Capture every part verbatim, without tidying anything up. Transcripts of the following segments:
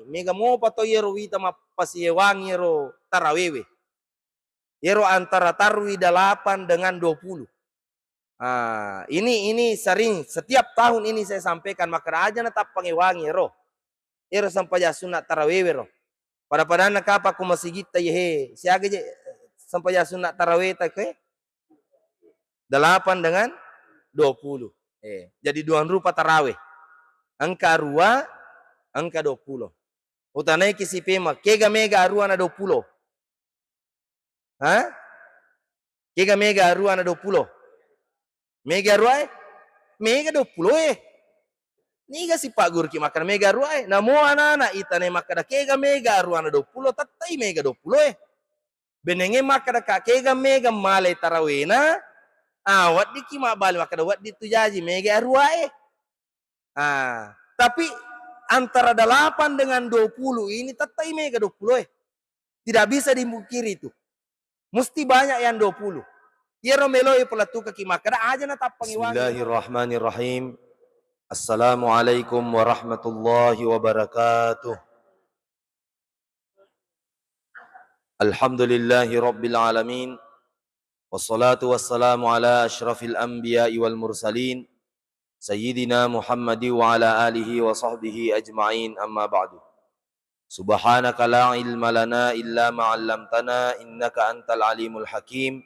Mega mopa to iyaro wita mappasiewang iyaro tarawewe. Iyaro antara tarwi delapan dengan dua puluh. Ah, ini, ini sering, setiap tahun ini saya sampaikan, makkeda aja na tappangewangi ro. Ero sempajang sunna tarawewe ro. Pada-padanna kapang ko masigitta, yehe, siaga je sempajang sunna taraweta ke? Delapan dengan dua puluh. Eh, jadi dua rupa tarawe. Engka arua, engka dua puluh. Utanaiki sipema, kega mega arua na dua puluh? Ha? Kega mega arua na dua puluh? Mega arua e? Mega dua puluh e. Niga sipagguruki makkeda mega arua e? Namo anak-anak itanai makkeda kega mega arua na dua puluh, tettai mega dua puluh e. Benengnge makkeda ka kega mega malai tarawena, ah, weddikki mabbali makkeda wedding tu jaji mega arua e. Ah, tapi antara delapan dengan dua puluh ini tettai mega dua puluh e. Tidak bisa dimungkiri itu. Musti banyak yang dua puluh. Iyaro meloi pelattukaki makkeda aja na tappangi wangi. Bismillahirrahmanirrahim. Assalamualaikum warahmatullahi wabarakatuh. Alhamdulillahi rabbil alamin. Wassalatu wassalamu ala asyrafil anbiya'i wal mursalin, Sayyidina Muhammadi wa ala alihi wa sahbihi ajma'in, amma ba'du. Subhanaka la ilma lana illa ma 'allamtana, innaka antal alimul hakim.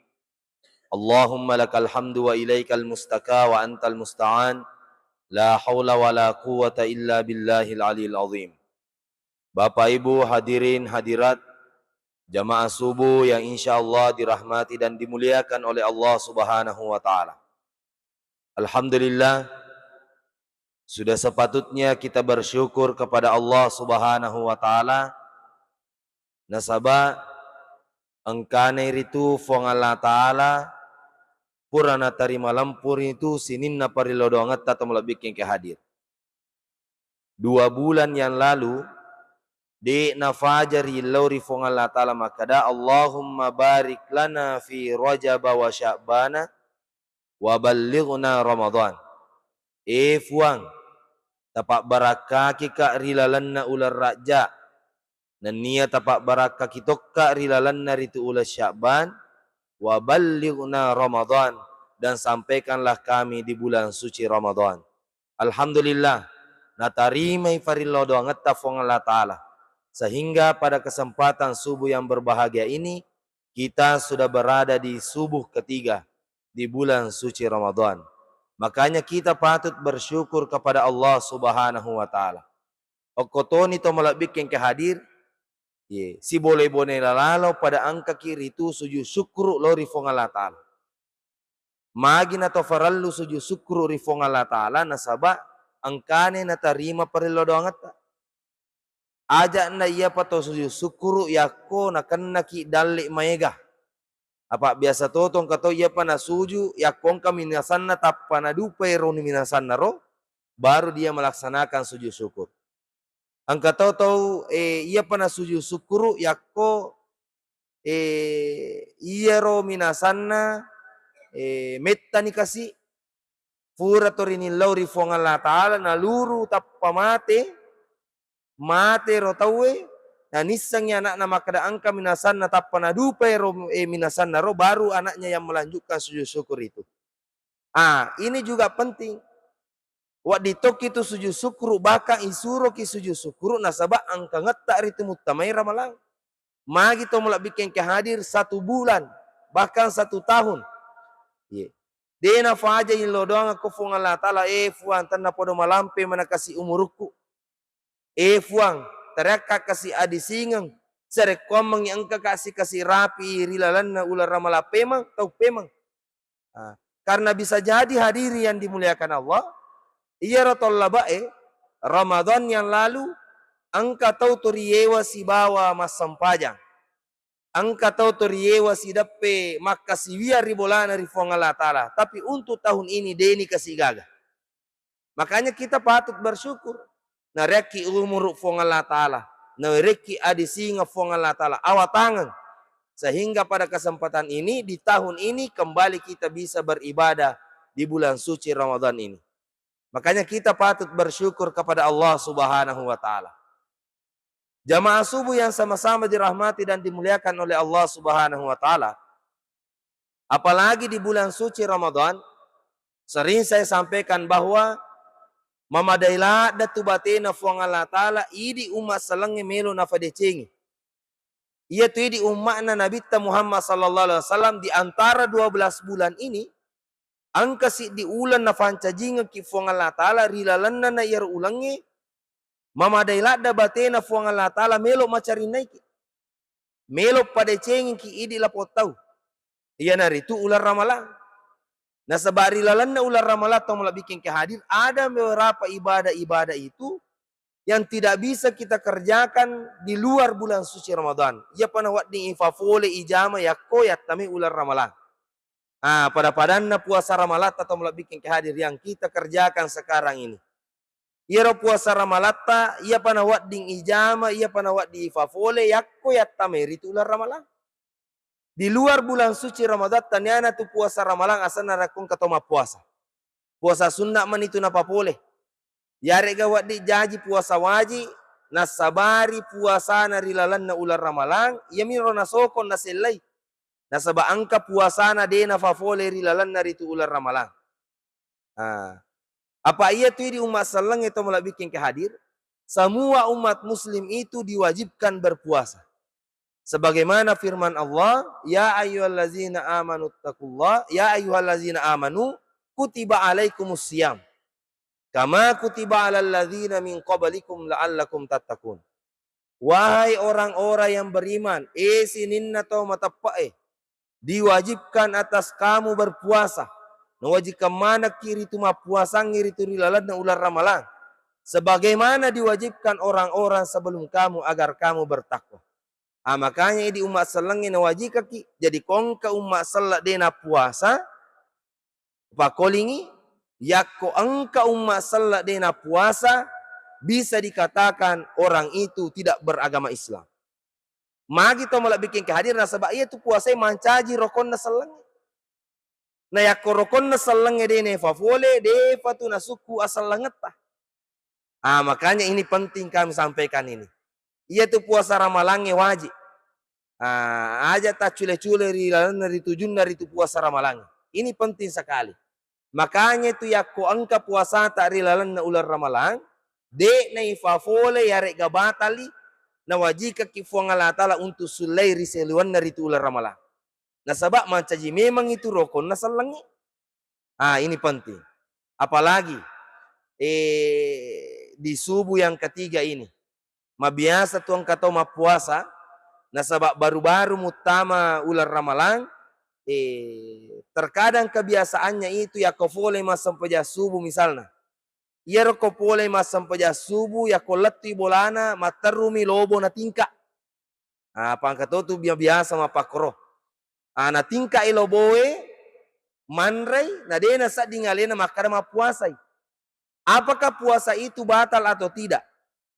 Allahumma lakal hamdu wa ilaikal mustaka wa antal musta'an. La haula wa la quwwata illa billahil aliyil azim. Bapak Ibu hadirin hadirat, jamaah subuh yang insya Allah dirahmati dan dimuliakan oleh Allah Subhanahu wa Ta'ala. Alhamdulillah, sudah sepatutnya kita bersyukur kepada Allah Subhanahu wa Ta'ala, nasaba engkana ritu Fuang Allah Ta'ala pura natarima lempung ritu sininna parellau doangetta to malebbikkeng ke hadir. Dua bulan yang lalu, de' nafaja ri lao ri Fuang Allah Ta'ala makkeda, "Allahumma barik lana fi Rajaba wa Sya'bana wa ballighna Ramadan." E Fuang, tapabbarakkaki ka ri lalenna uleng Rajja, nennia tapabbarakkaki tokka ri lalenna ritu uleng Sya'ban, wa ballighna Ramadan, dan sampaikanlah kami di bulan suci Ramadan. Alhamdulillah, natarimai farilla doangetta Fuang Allah Ta'ala, sehingga pada kesempatan subuh yang berbahagia ini, kita sudah berada di subuh ketiga di bulan suci Ramadan. Makanya kita patut bersyukur kepada Allah Subhanahu wa Ta'ala. Okko toni to malebbikkeng ke hadir, ye, sibone-bone lalalo pada engkaki ritu sujud syukur lao ri Fuang Allah Ta'ala. Magi na to farellu sujud syukur ri Fuang Allah Ta'ala, nasaba engkana natarima parellau doangetta. Aja'na iyapa to sujud syukur yakko nakennaki dalle maega. Apa biasa to, to engka to iyapa nasuju yakko engka minasanna tappa nadupai ro minasanna ro, baru dia melaksanakan sujud syukur. Engka to tau, eh, iyapa nasuju syukur yakko, eh, iyaro minasanna, eh, mettani kasi, pura to rinillau ri Fuang Allah Ta'ala, naluru tappa mate, mate ro tauwe, nanissengngi anakna makkeda engka minasanna tappa nadupai ro, eh, minasanna ro, baru anaknya yang melanjutkan sujud syukur itu. Ah, ini juga penting. Wedding tokki tu sujud syukur, bahkan isuroki sujud syukur nasaba engkangetta ritu muttamai Ramalang. Magi to malebbikkeng ke hadir satu bulan, bahkan satu tahun. Ye. De' nafaja illau doang ko Fuang Allah Ta'ala, "Eh Fuang, tennapodo malampe manakasi umurukku. Eh Fuang, tareakka kasi adisingeng, sarekkoammengngi engka kasi-kasi rapi ri lalenna uleng Ramalang pemeng, tau pemeng." Ah, karena bisa jadi hadirin yang dimuliakan Allah, iyaro tollaba'e Ramadan yang lalu engka tau to riyewa sibawa massempajang. Engka tau to riyewa sideppe makkasiwiang ri bolana ri Fuang Allah Ta'ala. Tapi untuk tahun ini deni kasi gaga. Makanya kita patut bersyukur. Narekki umuru Fuang Allah Ta'ala, narekki adisingeng Fuang Allah Ta'ala, awatangeng. Sehingga pada kesempatan ini, di tahun ini, kembali kita bisa beribadah di bulan suci Ramadan ini. Makanya kita patut bersyukur kepada Allah Subhanahu wa Ta'ala. Jamaah subuh yang sama-sama dirahmati dan dimuliakan oleh Allah Subhanahu wa Ta'ala, apalagi di bulan suci Ramadan, sering saya sampaikan bahwa mamadai ladda tu batena Fuang Allah Ta'ala idi umma sellengnge melo nafadecengi. Iyatu idi umma'na Nabitta Muhammad sallallahu alaihi wasallam di antara dua belas bulan ini, engka siddi uleng nafancajingekki Fuang Allah Ta'ala ri lalenna na iyaro ulengnge, mamadai ladda batena Fuang Allah Ta'ala melo macarinnaiki, melo padecengiki idi lapong tau, iyanaritu uleng Ramalang. Nasaba ri lalenna uleng Ramalang, tau malebbikkeng ke hadir, ada beberapa ibadah-ibadah itu yang tidak bisa kita kerjakan di luar bulan suci Ramadan. Iyapa nawedding ifafole ijama yakko yattamai uleng Ramalang. Ah, pada-padanna puasa Ramalatta, tau malebbikkeng ke hadir, yang kita kerjakan sekarang ini. Iyaro puasa Ramalatta, iyapa nawedding ijama, iyapa nawedding ifafole yakko yattamai ritu uleng Ramalang. Di luar bulan suci Ramadan, taniana tu puasa Ramalang asenna rekko engka tau mappuasa. Puasa sunna mani tu napapole. Yarega wedding jaji puasa waji, nasabari puasana ri lalenna uleng Ramalang, iyamiro nasokong nasellai. Nasaba engka puasana de nafafole ri lalenna ritu uleng Ramalang. Ah. Apa iyatu idi umma sellengnge, tau malebbikkeng ke hadir, semua umat muslim itu diwajibkan berpuasa. Sebagaimana firman Allah, "Ya ayyuhallazina amanu taqullah, ya ayyuhallazina amanu kutiba alaikumus siyam kama kutiba alal ladzina min qablikum la'allakum tattaqun." Wahai orang-orang yang beriman, eh sininna tau mateppe'e, diwajibkan atas kamu berpuasa. Nawajibkan manekki ritu mappuasangngi ritu ri lalenna uleng Ramalang, sebagaimana diwajibkan orang-orang sebelum kamu agar kamu bertakwa. Ah, makanya idi umma sellengnge nawajikaki. Jadi ko engka umma selle de nappuasa, pakolingi, yakko engka umma selle de nappuasa, bisa dikatakan orang itu tidak beragama Islam. Magi to malebbikkeng ke hadir, nasaba iyatu puasae mancaji rokonna sellengnge. Na yakko rokonna sellengnge de nefafole, defa tu nasukku asellengetta. Ah, makanya ini penting kami sampaikan ini. Iyatu puasa Ramalangnge wajib. Ah, aja taccule-cule ri lalenna ri tujunna ritu puasa Ramalang. Ini penting sekali. Makanya itu yakko engka puasata ri lalenna uleng Ramalang, de naifafole yarega batali, nawajikakki Fuang Allah Ta'ala untuk sullei ri saliwenna ritu uleng Ramalang. Nasaba mancaji memang itu rokonna sellengnge. Ah, ini penting. Apalagi, eh, di subuh yang ketiga ini. Mabiasa tu engka tau mappuasa, nasaba baru-baru muttama uleng Ramalang, eh, terkadang kebiasaannya itu yakko fole massempajang subuh misalna. Iyaro ko pole massempajang subuh, yakko lettui bolana, matterrumi lobo natingka. Ah, pangka to tu bia-, biasa mappakkoro. Ah, natingkai loboe, manrei, na de nasedding alena makkada mappuasai. Apakah puasa itu batal atau tidak?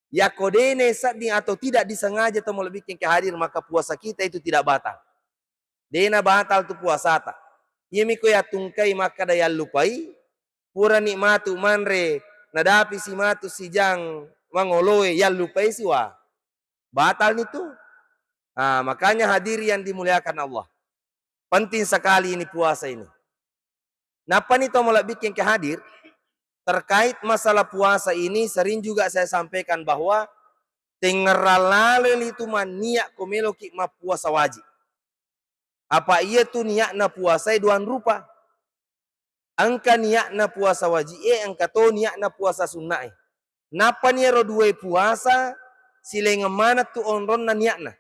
Yakko de nasedding atau tidak disengaja to malebbikkeng ke hadir, maka puasa kita itu tidak batal. De nabatal tu puasata. Iyami ko yattungkai makkada yallupai, purani matu manre, nadapisi matu sijang mangoloe, yallupai siwa. Batal ni tu. Ah, makanya hadiri yang dimuliakan Allah. Penting sekali ini puasa ini. Nappani to malebbikkeng ke hadir, terkait masalah puasa ini sering juga saya sampaikan bahwa tengngerang laloi litu manniat ko meloki mappuasa wajib. Apa iyatu niatna puasae duang rupa. Engka niatna puasa waji'e, engka to niatna puasa sunna'e. Nappani ero duae puasa silengeng maneng tu onronna niatna.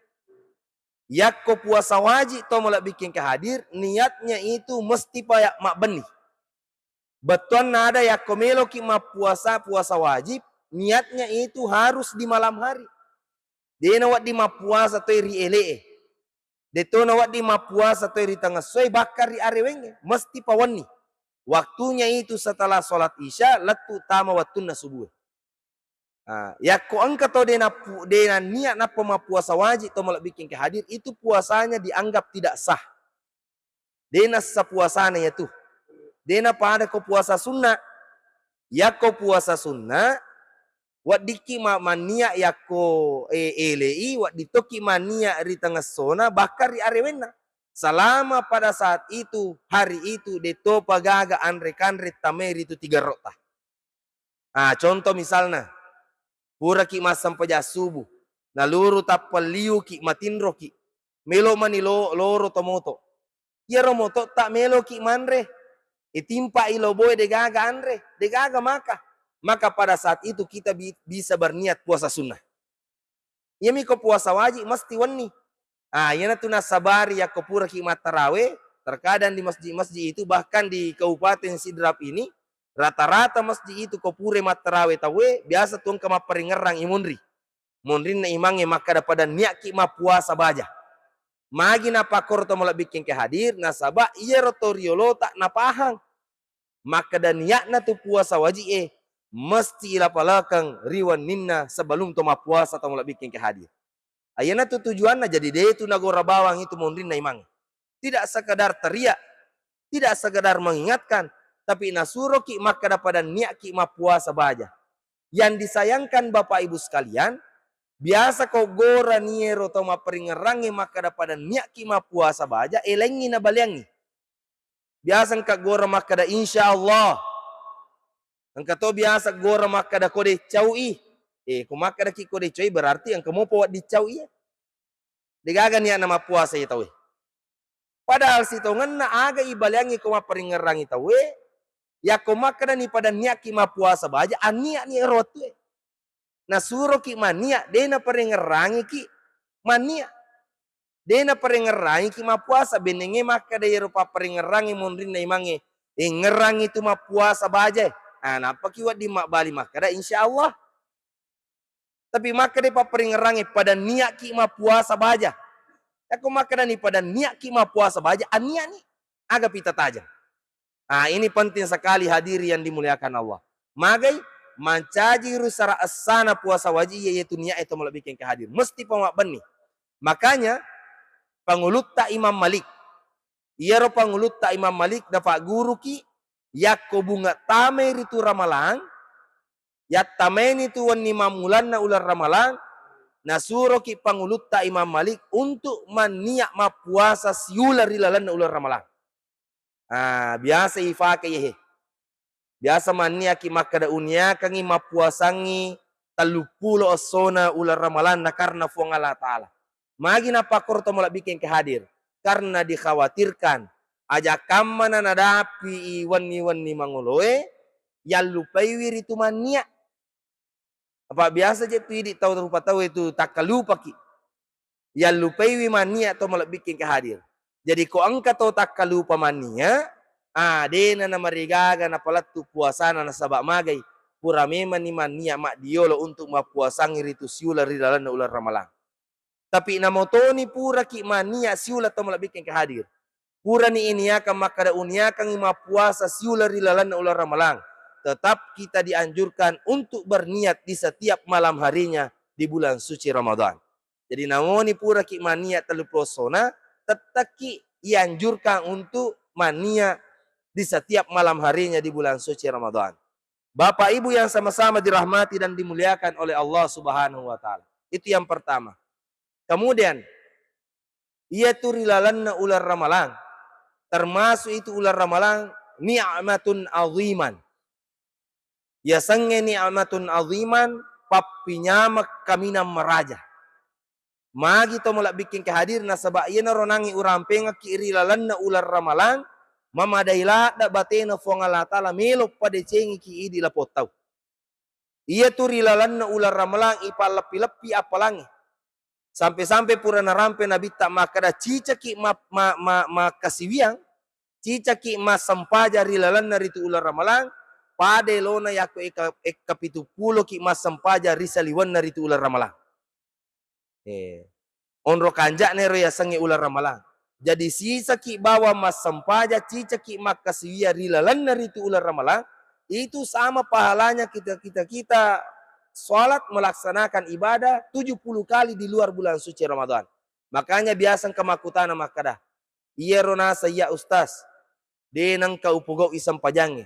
Yakko puasa wajib to malebbikkeng ke hadir, niatnya itu mesti paya mabbenni. Bettuanna ada yakko meloki mappuasa, puasa wajib, niatnya itu harus di malam hari. De nawedding mappuasa toi ri ele'e. De to nawedding mappuasa toi ri tengngessoe, bahkan ri arewengnge, mesti pawenni. Waktunya itu setelah sholat isya, lettu tama wettunna subuh. Ah, yakko engka to de nappu-, de nanniat nappa mappuasa wajib to malebbikkeng ke hadir, itu puasanya dianggap tidak sah. De nassa puasana iyatu. De napada ko puasa sunna. Yakko puasa sunna, Weddikki ma-, mannia yakko, e, elei, wedding tokki mannia ri tengessona, bahkan ri arewenna. Selama pada saat itu, hari itu, de topa gaga anre-kanre tamai ritu tigerro'ta. Ah, contoh misalna, puraki massempajang subuh, naluru tappelliuki, matinroki, melo mani lo-, loro to moto. Iyaro moto'ta meloki manre, itimpa'i loboe, degaga anre, degaga maka. Maka pada saat itu kita bi-, bisa berniat puasa sunnah. Iyami ko puasa wajib mesti wenni. Ah, iyanatu nasabari yakko puraki mattarawe, terkadang di masjid-masjid itu, bahkan di Kabupaten Sidrap ini, rata-rata masjid itu ko pura mattarawe tauwe, biasa tu engka mapparingerrang imunri. Munrinna imangnge makkeda pada niakki mappuasa baja. Magi napakkoro to malebbikkeng ke hadir, nasaba iyaro to riolota napahang makkeda niatna tu puasa wajib e mesti ilapalakeng ri wenninna sebelum to mappuasa to malebbikkeng ke hadir. Ayanatu tujuanna, jadi de tu nagora bawang itu munrinna imangnge. Tidak sekedar teriak, tidak sekedar mengingatkan, tapi nasuroki makkeda pada niakki mappuasa baja. Yang disayangkan Bapak Ibu sekalian, biasa ko gora niero tau mapparingerrangnge makkeda pada niakki mappuasa baja, elengngi nabaleangngi. Biasa engka gora makkeda, "Insya Allah." Engka to biasa gora makkeda, "Ko deccau i." Eh, ko makkedaki ko deccau i, berarti engka mopa wedding cau iya. Degaga niatna mappuasa iya tauwe. Padahal sitongenna aga ibaleangngi ko mapparingerrangngi tauwe, yakko makkedani pada niakki mappuasa baja, anniakni ero wettue. Nasuroki manniak, de naparingerrangiki manniak. De naparingerrangiki mappuasa, bennengnge makkeda iyaro papparingerrangnge munrinna imangnge, "Ingerrangi tu mappuasa bajae." Ah, nappaki wedding mabbali makkeda, "Insya Allah." Tapi makkeda papparingerrangnge, "Pada niakki mappuasa baja." Yakko makkedani pada niakki mappuasa baja, anniakni. Aga pita tajeng. Ah, ini penting sekali hadiri yang dimuliakan Allah. Magai mancaji ru sara essana puasa wajib, iya, yaitu niat itu malebbikkeng ke hadir. Mesti pamabbenni. Makanya pangulutta Imam Malik. Iyaro pangulutta Imam Malik napagguruki, yakko bunga tamai ritu Ramalang, yattamaini tu wenni mammulanna uleng Ramalang, nasuroki pangulutta Imam Malik untuk manniat mappuasa siuleng ri lalenna uleng Ramalang. Ah, biasa ifake iyehe. Biasa manniaki makkeda, "Uniakangngi mappuasangngi telluppulo essona uleng Ramalang nakarena Fuang Allah Ta'ala." Magi napakkoro to malebbikkeng ke hadir? Karena dikhawatirkan aja kammana nadapi i wenni-wenni mangoloe, yallupaiwi ritu manniat. Apa biasa je tu idi tau rupa tau itu takkalupaki. Yallupaiwi manniat to malebbikkeng ke hadir. Jadi ko engka to takkalupa manniat, ah, dena namarigaga napalettu puasana nasaba magai. Pura memanni manniat maddiolo untuk mappuasangngi ritu siuleng ri lalenna uleng Ramalang. Tapi namotoni puraki manniat siuleng to malebbikkeng ke hadir. Purani iniakang makkeda uniakangngi mappuasa siuleng ri lalenna uleng Ramalang. Tetap kita dianjurkan untuk berniat di setiap malam harinya di bulan suci Ramadan. Jadi namoni puraki manniat telluppulo essona, tettakki ianjurkan untuk manniat di setiap malam harinya di bulan suci Ramadan. Bapak Ibu yang sama-sama dirahmati dan dimuliakan oleh Allah Subhanahu wa Ta'ala. Itu yang pertama. Kemudian, iyatu ri lalenna uleng Ramalang, termasuk itu uleng Ramalang, ni'matun aziman. Yasengnge ni'matun aziman, pappinyameng kaminang maraja. Magi to malebbikkeng ke hadir, nasaba iyanaro nangnge urampengekki ri lalenna uleng Ramalang, mamadai ladde batena Fuang Allah Ta'ala melo padecengiki idi lapong tau. Iyatu ri lalenna uleng Ramalang ipalleppi-leppi appalangnge. Sampe-sampe pura narampe Nabitta makkeda, cicaki ma-, ma-, ma-, makkasiwiang, cicaki massempajang ri lalenna ritu uleng Ramalang, pada elona yakko eka-, ekka pitu puloki massempajang ri saliwenna ritu uleng Ramalang. Eh, onro kanja'na ero yasengnge uleng Ramalang. Jadi sisaki bawang massempajang, cicaki makkasiwiang ri lalenna ritu uleng Ramalang, itu sama pahalanya kita, kita, kita salat melaksanakan ibadah tujuh puluh kali di luar bulan suci Ramadan. Makanya biasa engka makkutana makkeda, "Iyaro naseng iya Ustaz, de nengka upogau'i sempajangnge.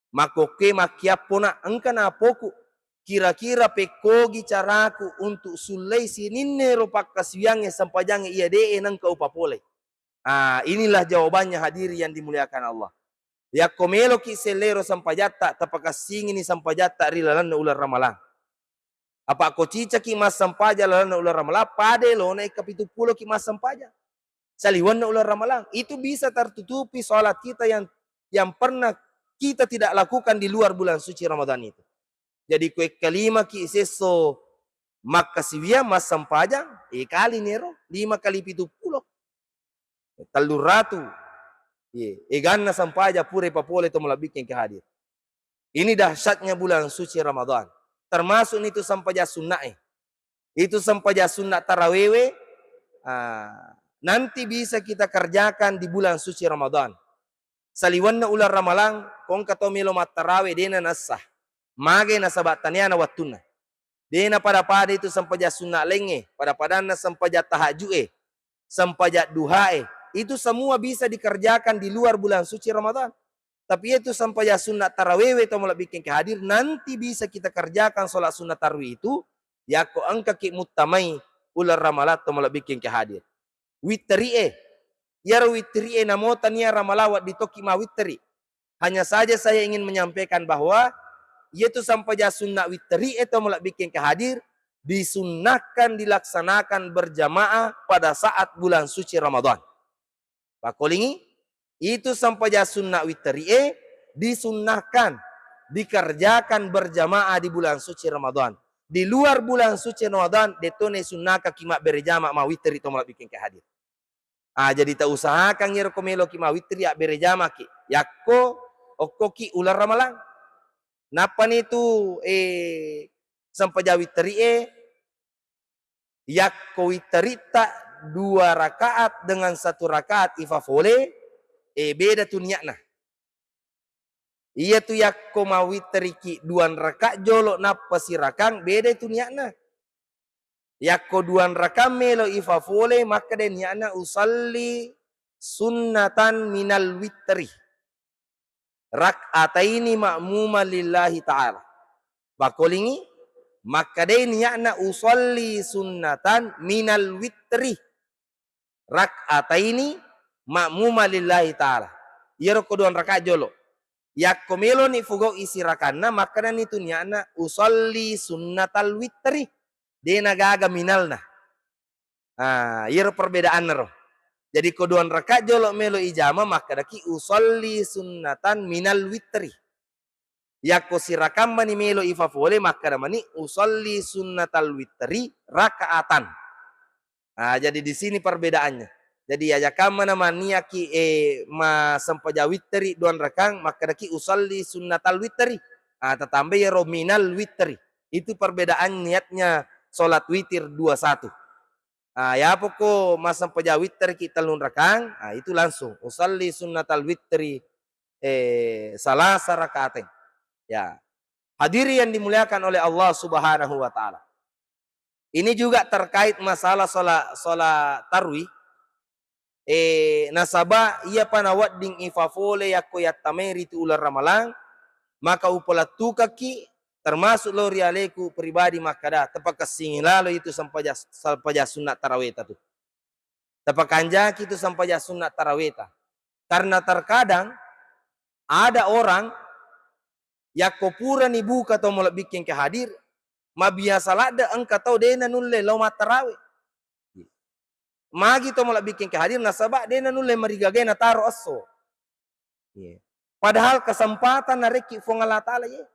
Makkokke makkiappona engka napoku." kira-kira pekkogi caraku untuk sullei sininna ero pakkasiwiangnge sempajangnge iya de'e nengka upapolei? Ah, inilah jawabannya, hadirin yang dimuliakan Allah. Yakko meloki sellero sempajatta, tapakassingini sempajatta ri lalenna uleng Ramalang. Apa ko cicaki massempajang lalenna uleng Ramalang, pada lona ekka pitu pulo ki massempajang saliwenna uleng Ramalang. Itu bisa tertutupi sholat kita yang, yang pernah kita tidak lakukan di luar bulan suci Ramadan itu. Jadi ko ekka lima ki sesso makkasiwiang massempajang, e kali nero, lima kali pitu pulo. Telluratu. Ye, eganna sempajang pura ipapole to malebbikkeng ke hadir. Ini dahsyatnya bulan suci Ramadan. Termasuk itu sempajang sunnae. Itu sempajang sunna tarawewe, ah, nanti bisa kita kerjakan di bulan suci Ramadan. Saliwenna uleng Ramalang, ko engka to melo mattarawe, dena nassa. Mage nasaba taniana wattunna. Dena pada-pada itu sempajang sunna laingnge, pada-padanna sempajang tahajju'e, sempajang duhae. Itu semua bisa dikerjakan di luar bulan suci Ramadan. Tapi itu sempajang sunna tarawewe to malebbikkeng ke hadir, nanti bisa kita kerjakan sholat sunna tarawih itu, yakko engkaki muttamai uleng Ramalang to malebbikkeng ke hadir. Witteri'e. Iyaro witteri'e namo tania Ramalang wedding tokki mawitteri. Hanya saja saya ingin menyampaikan bahwa iyatu sempajang sunna witteri'e to malebbikkeng ke hadir disunnahkan dilaksanakan berjamaah pada saat bulan suci Ramadan. Pakolingi, itu sempajang sunna witteri'e disunnahkan dikerjakan berjamaah di bulan suci Ramadan. Di luar bulan suci Ramadan, detto naisunnahkaki mabbere jama mawitteri to malebbikkeng ke hadir. Ah, jadi tausahakan iyaro ko meloki mawitteri abbere jamaki. Yakko okkoki uleng Ramalang. Nappani tu, eh, sempajang witteri'e, yakko witteritta dua rakaat dengan satu rakaat ifafole, eh, beda tu niatna. Iyatu yakko mawitteriki duanraka jolo nappa sirakang, beda tu niatna. Yakko duanraka melo ifafole, makkeda niatna usalli sunnatan minal witri rak'ataini ma'muman lillahi ta'ala. Pakolingi, makkedai niatna usalli sunnatan minal witri rak'ataini ma'muman lillahi ta'ala. Iyaro ko duanraka jolo. Yakko meloni fugau isirakanna, makkedani tu niatna usalli sunnatal witri. Dena gaga minalna. Ah, iyaro perbedaanna ro. Jadi ko duanraka jolo melo ijama, makkedaki usalli sunnatan minal witri. Yakko sirakammani melo ifafole, makkeda mani usalli sunnatal witri rakaatan. Ah, jadi di sini perbedaannya. Jadi aja kammana maniaki, eh, ma sempajang witri duanrakang, makkedaki usalli sunnatal witri. Ah, tatambai iyaro minal witri. Itu perbedaan niatnya sholat witir dua satu. Ah, yapo ko massempajang witteriki tellunrakang, ah, itu langsung usalli sunnatal witri, eh, salasa rakaatain. Ya. Hadiri yang dimuliakan oleh Allah Subhanahu wa Ta'ala. Ini juga terkait masalah sholat, sholat tarwih. Eh, nasaba iyapa nawedding ifafole yakko yattamai ritu uleng Ramalang, maka upalettukakki termasuk lao ri aleku pribadi makkeda, tapakessingi lalo itu sempajang, sempajang sunna taraweta tu. Tapakanjaki tu sempajang sunna taraweta. Karena terkadang ada orang yakko purani buka to malebbikkeng ke hadir, mabiasa ladde engka tau dena nulle lao mattarawe. Magi to malebbikkeng ke hadir nasaba dena nulle marigagai nataro esso. Iya. Padahal kesempatan narekki Fuang Allah Ta'ala, ye.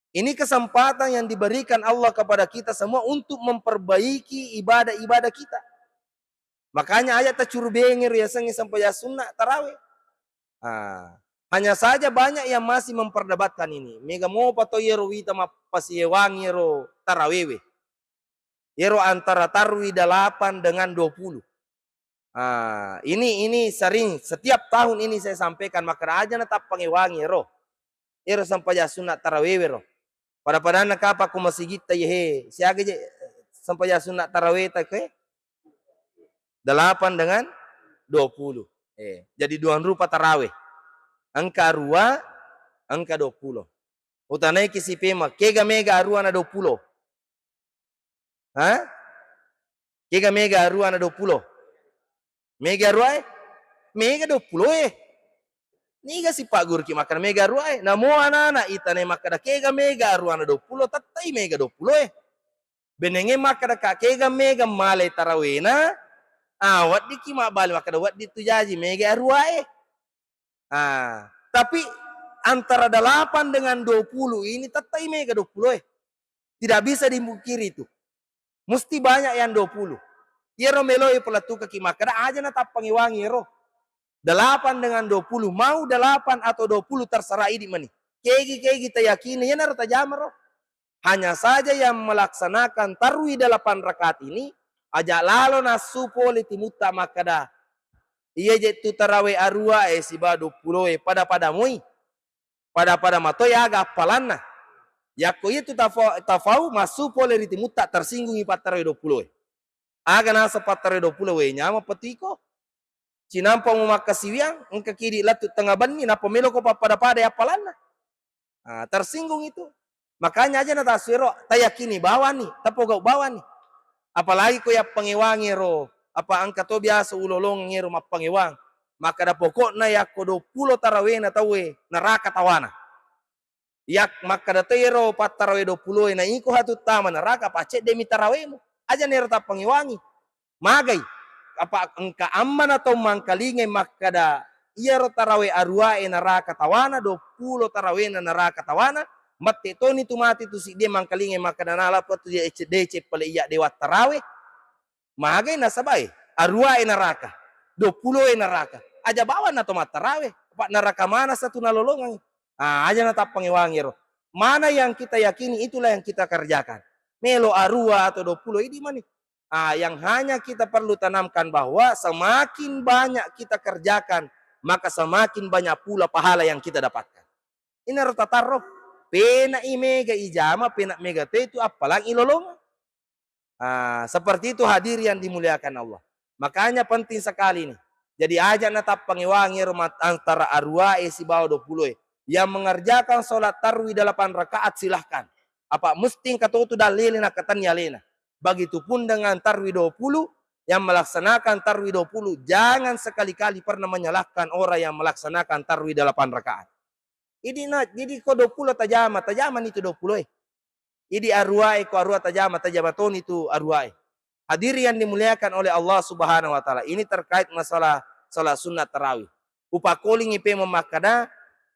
Ini kesempatan yang diberikan Allah kepada kita semua untuk memperbaiki ibadah-ibadah kita. Makanya aja tacurubengero yasengnge sempajang sunna tarawih. Ah, hanya saja banyak yang masih memperdebatkan ini. Mega mopa to iyaro wita mappasiewangi ero tarawewe. Iyaro antara tarwi delapan dengan dua puluh. Ah, ini, ini sering, setiap tahun ini saya sampaikan, makkeda aja na tappangewangi ero. Ero sempajang sunna tarawewe ro. Pada-padanna kapang ko masigitta, yehe, siaga je sempajang sunna taraweta ke? Delapan dengan dua puluh. Eh, jadi dua rupa tarawe. Engka rua, engka dua puluh. Utanaiki si pema, kega mega aruana duappulo? Ha? Kega mega aruana duappulo? Mega aruae? Mega duappulo e. Niga sipagguruki makkeda mega aruae? Namo anana itanai makkeda kega mega aruana duappulo, tettai mega duappulo e. Benengnge makkeda ka kega mega malai tarawena, ah, weddikki mabbali makkeda wedding tu jaji mega aruae. Ah, tapi antara delapan dengan dua puluh ini tettai mega duappulo e. Tidak bisa dimungkiri itu. Musti banyak yang dua puluh. Iyaro meloi palettukaki makkeda aja natappangewangi ero. Delapan dengan dua puluh, mau delapan atau dua puluh terserah idi mani. Kegi-kegi tayakini, iyanaro tajamaro. Hanya saja yang melaksanakan tarwi delapan rakaat ini, aja lalo nassu pole timutta makkeda, iya je tu tarawe arua e siba duappulo e pada-pada moi. Pada-pada matoi aga appalanna. Yakko iya tu tafa-, tafau massu pole ri timutta tersinggungi pattarawe duappulo e. Aga naseng pattarawe duappulo e, we nyameng petu iko. Cinampa mu makkasiwiang, engka kidi lettu tengnga benni, nappa meloko pappada-pada appalanna. Ah, tersinggung itu. Makanya aja natassuero, tayakini bawani, tapogau bawani. Apalagi ko yappangewangi ero, apa engka to biasa ulolongeng ero mappangewang. Makkeda pokokna yakko duappulo tarawena tauwe, neraka tawana. Yak-, makkeda to ero pattarawe duappulo e, na iko hatu tama neraka, pacedde mi tarawemu. Aja nero tappangewangi. Magai? Apa engka ammana tau mangkalingai makkeda iyaro tarawe arua e naraka tawana, duappulo tarawena naraka tawana, mette toni tu mati tu siddie mangkalingai makkeda nalapa tu deceng-deceng pale iya dewa tarawe. Magai nasabai? Arua e naraka, duappulo e naraka. Aja bawang na to mattarawe, apa neraka manasa tu nalolongang. Ah, aja natappangewangi ero. Mana yang kita yakini, itulah yang kita kerjakan. Melo arua atau duappulo idi mani. Ah, yang hanya kita perlu tanamkan bahwa semakin banyak kita kerjakan, maka semakin banyak pula pahala yang kita dapatkan. Inaro tatarro. Pena i mega ijama, pena mega tetu, appalang ilolongang. Ah, seperti itu hadirin yang dimuliakan Allah. Makanya penting sekali ini. Jadi aja natappangewangi ero mat-, antara arua e sibawa duappulo e. Yang mengerjakan sholat tarwi delapan rakaat silahkan. Apa musti engka totu dalile nakatenni alena. Begitupun dengan tarwi duappulo, yang melaksanakan tarwi duappulo, jangan sekali-kali pernah menyalahkan orang yang melaksanakan tarwi delapan rakaat. Idi na, jadi ko duappulo tajama, tajamani tu duappulo e. Idi arua e ko arua tajama, tajama toni tu arua e. Hadirin yang dimuliakan oleh Allah Subhanahu wa Ta'ala, ini terkait masalah salat sunnah tarawih. Upakolingi pemeng makkeda,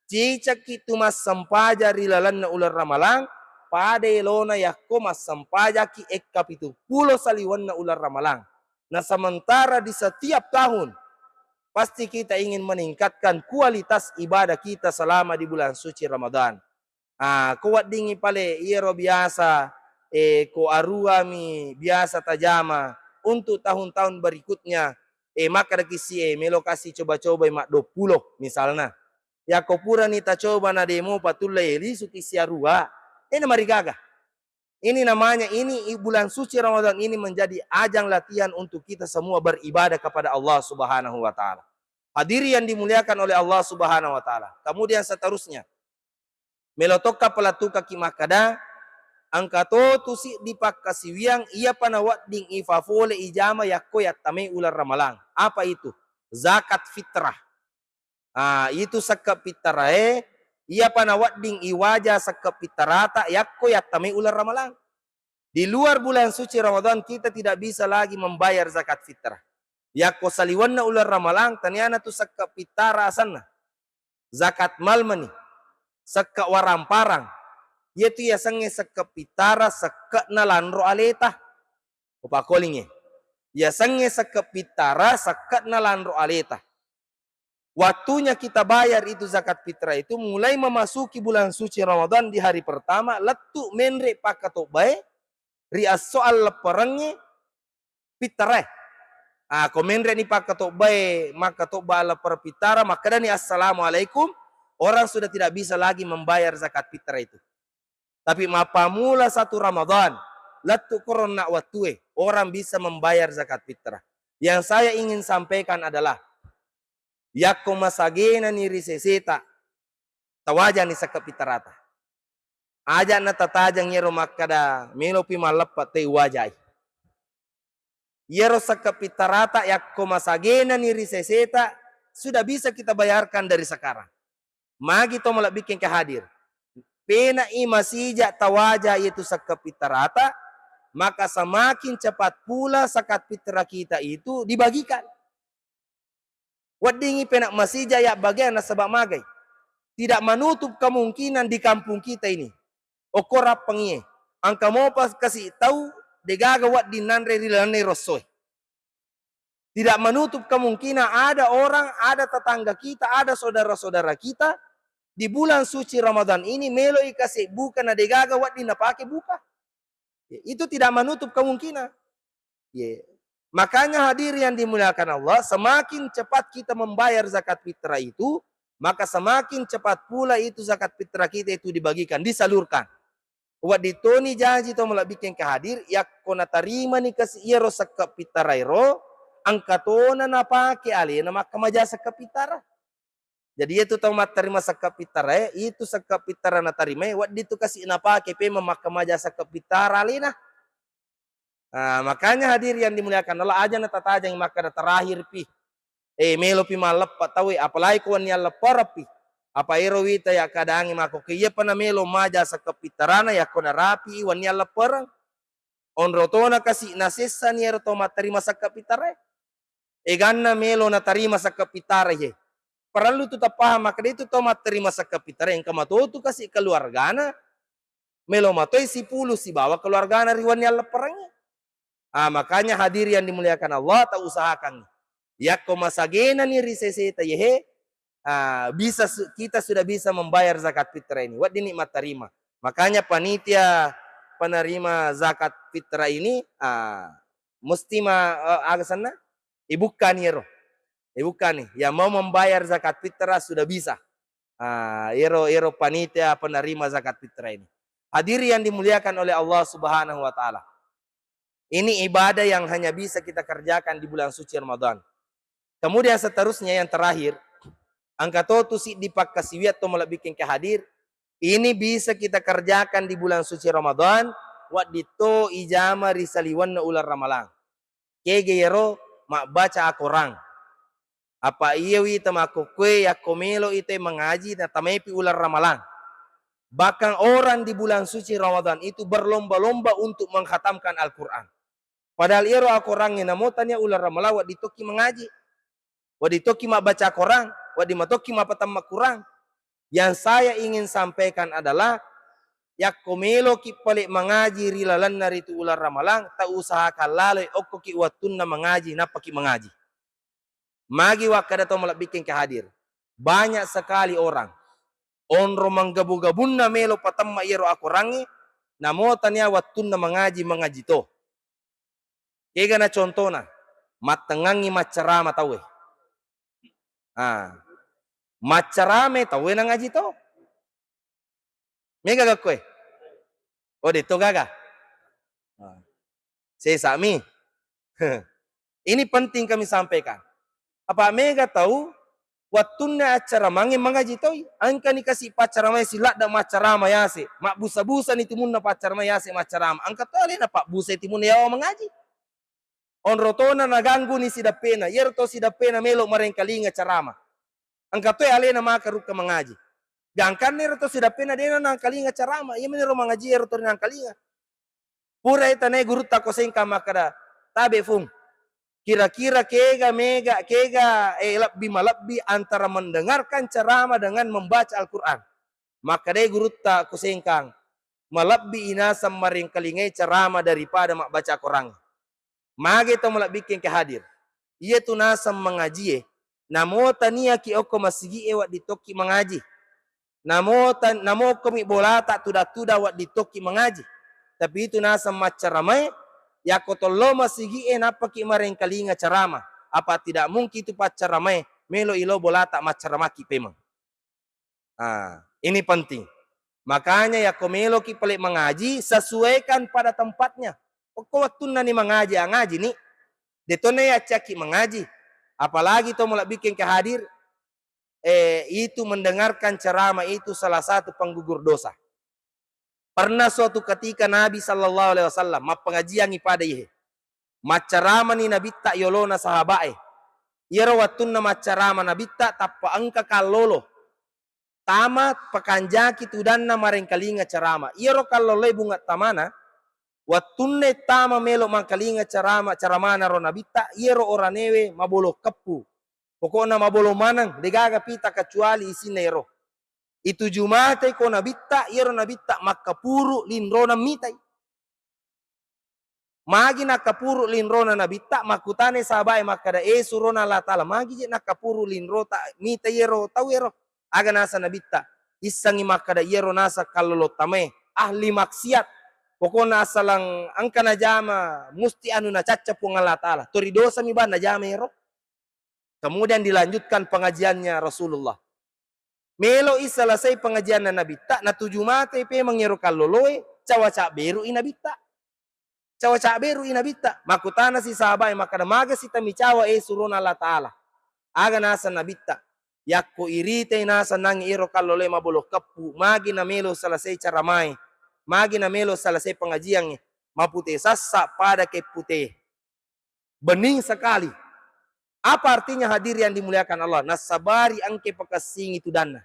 cicakki tu massempajang ri lalenna uleng Ramalang, pada elona yakko massempajakki ekka pitu pulo saliwenna uleng Ramalang. Nah, sementara di setiap tahun, pasti kita ingin meningkatkan kualitas ibadah kita selama di bulan suci Ramadan. Ah, ko weddingngi pale iyaro biasa, eh, ko arua mi biasa tajama untuk tahun-tahun berikutnya, eh, makkedaki si, eh, melo kasi coba-cobai madduappulo misalna. Yakko purani tacoba na demo patullei, lisuki si arua, eh, namarigaga. Ini namanya, ini i-, bulan suci Ramadan ini menjadi ajang latihan untuk kita semua beribadah kepada Allah Subhanahu wa Ta'ala. Hadirin yang dimuliakan oleh Allah Subhanahu wa Ta'ala. Kemudian seterusnya, melo tokka palettukaki makkeda, engka to tu siddi pakkasiwiang iyapa nawedding ifafole ijama yakko yattamai uleng Ramalang. Apa itu? Zakat fitrah. Ah, itu sekke pittarae, iyapa nawedding iwaja sekke pittarata yakko yattamai uleng Ramalang. Di luar bulan suci Ramadan, kita tidak bisa lagi membayar zakat fitrah. Yakko saliwenna uleng Ramalang, taniana tu sekke pittara asenna. Zakat mal mani, sekke waramparang. Iyatu yasengnge sekke pittara, sekke'na lanro aleta. Upakolingnge. Yasengnge sekke pittara, sekke'na lanro aleta. Waktunya kita bayar itu zakat fitrah itu mulai memasuki bulan suci Ramadan di hari pertama, lettu menre pakkatobbae ri esso allepperengnge pittarae. Ah, ko menre ni pakkatobbae, makkatobba alleppereng pittara, makkedani, "Assalamualaikum," orang sudah tidak bisa lagi membayar zakat fitrah itu. Tapi mappamula satu Ramadan, lettu koronna wattue, orang bisa membayar zakat fitrah. Yang saya ingin sampaikan adalah, yakko masagenani ri seseta, tawajani sekke pittarata. Aja' natatajeng iyaro makkada, "Melopi malleppa toi wajai." Iyaro sakke' pittarata yakko masagenani ri seseta, sudah bisa kita bayarkan dari sekarang. Magi to malebbikkeng ke hadir. Pena'i masija' tawaja iyatu sakke' pittarata, maka semakin cepat pula zakat fitrah kita itu dibagikan. Weddingngi pena' masija' yabbageang nasaba' magai. Tidak menutup kemungkinan di kampung kita ini. Okko Rappangie. Engka mopa kasi' tau degaga wedding nanre ri lalenna rossoe. Tidak menutup kemungkinan ada orang, ada tetangga kita, ada saudara-saudara kita di bulan suci Ramadan ini melo'i kasi' buka na degaga wedding napake buka. Ya, itu tidak menutup kemungkinan. Ya. Makanya hadirin yang dimuliakan Allah, semakin cepat kita membayar zakat fitrah itu, maka semakin cepat pula itu zakat fitrah kita itu dibagikan, disalurkan. Wedding toni jaji to malebbikkeng ke hadir, yakko natarimani kasi' iyaro sakke' pittara'e ro, engka tona napake alena makkamaja sakke' pittara. Jadi, iyatu tau mattarima sakke' pittarae, itu sakke' pittara natarimae, wedding tu kasi' napake pemeng makkamaja sakke' pittara alena. Ah, makanya hadirin yang dimuliakan Allah, aja' natatajeng makkada terakhir pi. Eh, melopi malleppa tauwe, apalagi ko wenni alleppereng pi. Apa ero wita ya keadaangnge makko ke, iyapa namelo maja sakke' pittarana yakko narapi'i wenni alleppereng. Onro tona kasi' nasessani ero tau mattarima sakke' pittarae. Eganna melo natarima sakke' pittara ye. Parellu tu tapahang makkeda itu tau mattarima sakke' pittara engka matotu kasi' keluargana, melo matoi sipulu sibawa keluargana ri wenni allepperengnge. Ah, makanya hadirin yang dimuliakan Allah, ta usahakan. Yakko masagenani ri seseta yehe, ah, bisa su-, kita sudah bisa membayar zakat fitrah ini. Weddinni mattarima. Makanya panitia penerima zakat fitrah ini, ah, mesti ma-, eh, aga senna? Ibukkani ero. Ibukkani. Yang mau membayar zakat fitrah sudah bisa. Ah, ero, ero panitia penerima zakat fitrah ini. Hadirin yang dimuliakan oleh Allah Subhanahu wa Ta'ala. Ini ibadah yang hanya bisa kita kerjakan di bulan suci Ramadan. Kemudian seterusnya yang terakhir, engka to tu siddi pakkasiwiang to malebbikkeng ke hadir, ini bisa kita kerjakan di bulan suci Ramadan, wedding to ijama ri saliwenna uleng Ramalang. Kega yero mabbaca Akorang. Apa iya wita makkokkoe yakko melo ita mangaji natamaipi uleng Ramalang. Bahkan orang di bulan suci Ramadan itu berlomba-lomba untuk menghatamkan Al-Quran. Padahal iyaro Akorangnge namo tania uleng Ramalang wedding tokki mangaji. Wedding tokki mabbaca Akorang, wedding matokki mappatamma Kurang. Yang saya ingin sampaikan adalah, yakko meloki pale mangaji ri lalenna ritu uleng Ramalang, ta usahakan laloi okkoki wettunna mangaji, nappaki mangaji. Magi wakkada to malebbikkeng ke hadir. Banyak sekali orang onro manggabu-gabunna melo patamma iyaro Akorangnge, namo tania wettunna mangaji, mangaji to. Kegana contona, mattengngangngi maccarama tauwe. Ah. Maccarama tauwe nangaji to. Mega gakkoe? Oh, de to gaga. Ah. Sesami. Ini penting kami sampaikan. Apa mega tau wettunna accaramae mangaji toi, engkani kasi paccaramae siladda maccarama yase, mabbusa-busani timunna paccaramae yase maccarama, engka to alena pabbusa timunna yawa mangaji. Onro tona nagangguni sidappena, iyaro to sidappena melo marengkalinga carama. Engka toi alena maka rukka mangaji. Gangkanna ero to sidappena dena nangkalinga carama, iya meniro mangaji ero to nangkalinga. Pura tanae gurutta ko sengka makkada, "Tabe, Fung. Kira-kira kega mega, kega, eh, lebbi malebbi antara mendengarkan ceramah dengan membaca Al-Quran?" Makkadai gurutta ko sengkang, "Malebbi inasang marengkalingai ceramah daripada mabbaca Al-Quran." Magi to malebbikkeng ke hadir. Iya tu naseng mangajie, namo taniaki okko masigie wedding tokki mangaji. Namo tan-, namo okkomi bolata tuda-tuda wedding tokki mangaji. Tapi itu naseng maccaramae, yakko tollo masigie nappaki marengkalinga carama. Apa tidak mungkin itu paccaramae, melo ilo bolata maccaramaki pemeng. Ah, ini penting. Makanya yakko meloki pale mangaji, sesuaikan pada tempatnya. Okko wettunnani mangaji, angajini. Detona yaccaki mangaji. Apalagi to malebbikkeng ke hadir, eh, itu mendengarkan ceramah itu salah satu penggugur dosa. Pernah suatu ketika Nabi sallallahu alaihi wasallam mappengajiangngi pada ihe. Maccaramani Nabitta yolona sahaba'e. Iyaro wettunna maccarama Nabitta tappa engka kallolo. Tama pakanjaki tudanna marengkalinga carama. Iyaro kalloloe bunga tamana, wettunna tama melo mangkalinga carama, caramana ro Nabitta, iyaro oranewe mabolo keppu. Pokokna mabolo maneng, degaga pita kecuali isinna ero. Ituju mateko Nabitta, iyaro Nabitta makkapuru linrona mitai. Magi nakkapuru linrona Nabitta, makkutanai sahabae makkada, "E surona Allah Ta'ala, magi je nakkapuru linrota mitai ero tau ero?" Aga nasa Nabitta, issengngi makkada, "Iyaro nasa kallolo tamae, ahli maksiat. Pokokna asalang engka najama, musti anu nacacca Puang Allah Ta'ala. Tori dosami bang najama ero." Kemudian dilanjutkan pengajiannya Rasulullah. Meloi selesai pengajianna Nabitta, natuju matai pemeng ero kalloloe, cawa cabberui Nabitta. Cawa cabberui Nabitta. Makkutanasi sahabae makkada, "Maga sita micawa, e surona Allah Ta'ala?" Aga nasa Nabitta, "Yakko iritai nasa nangi ero kalloloe mabolo keppu, magi namelo selesai caramae, magi namelo selesai pengajiangnge, mapute sassa pada keppute." Bening sekali. Apa artinya, hadirin yang dimuliakan Allah? Nassabari engke pakessingi tudanna.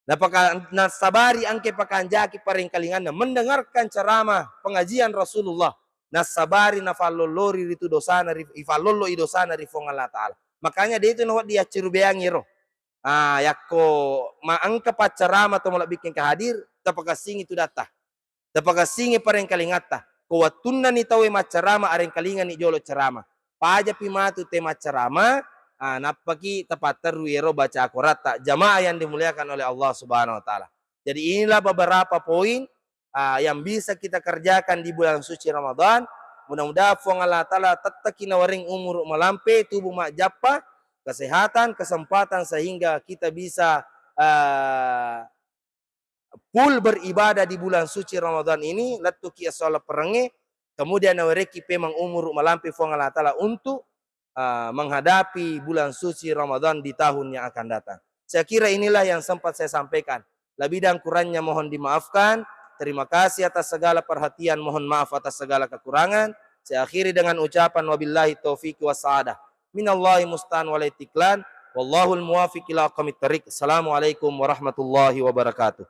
Napaka-, nassabari engke pakanjaki parengkalinganna, mendengarkan ceramah pengajian Rasulullah. Nassabari nafallollori ritu dosana ri, ifallolloi dosana ri Fuang Allah Ta'ala. Makanya de itu nawedding accirubeangi ero. Ah, yakko ma engka paccarama to malebbikkeng ka hadir, tapakessingi tudatta. Tapakessingi parengkalingatta. Ko wettunnani tauwe maccarama, arengkalingani jolo carama. Pajapi matu te maccarama, ah, nappaki tapatterru ero baca Akoratta. Jamaah yang dimuliakan oleh Allah Subhanahu wa Ta'ala. Jadi, inilah beberapa poin, ah, yang bisa kita kerjakan di bulan suci Ramadan. Mudah-mudahan Fuang Allah Ta'ala tetteki nawaring umuru malampe, tubuh majjappa, kesehatan, kesempatan, sehingga kita bisa, ah, full beribadah di bulan suci Ramadan ini, lettuki esso lapparengnge, kemudian nawerekki pemeng umuru malampe Fuang Allah Ta'ala untuk, ah, menghadapi bulan suci Ramadan di tahun yang akan datang. Saya kira inilah yang sempat saya sampaikan. Lebih dan kurangnya mohon dimaafkan. Terima kasih atas segala perhatian, mohon maaf atas segala kekurangan. Saya akhiri dengan ucapan wabillahi taufiq wassa'adah. Minallahi musta'an wal i'tiklan. Wallahul muwaffiq ila aqwamit thariq. Assalamualaikum warahmatullahi wabarakatuh.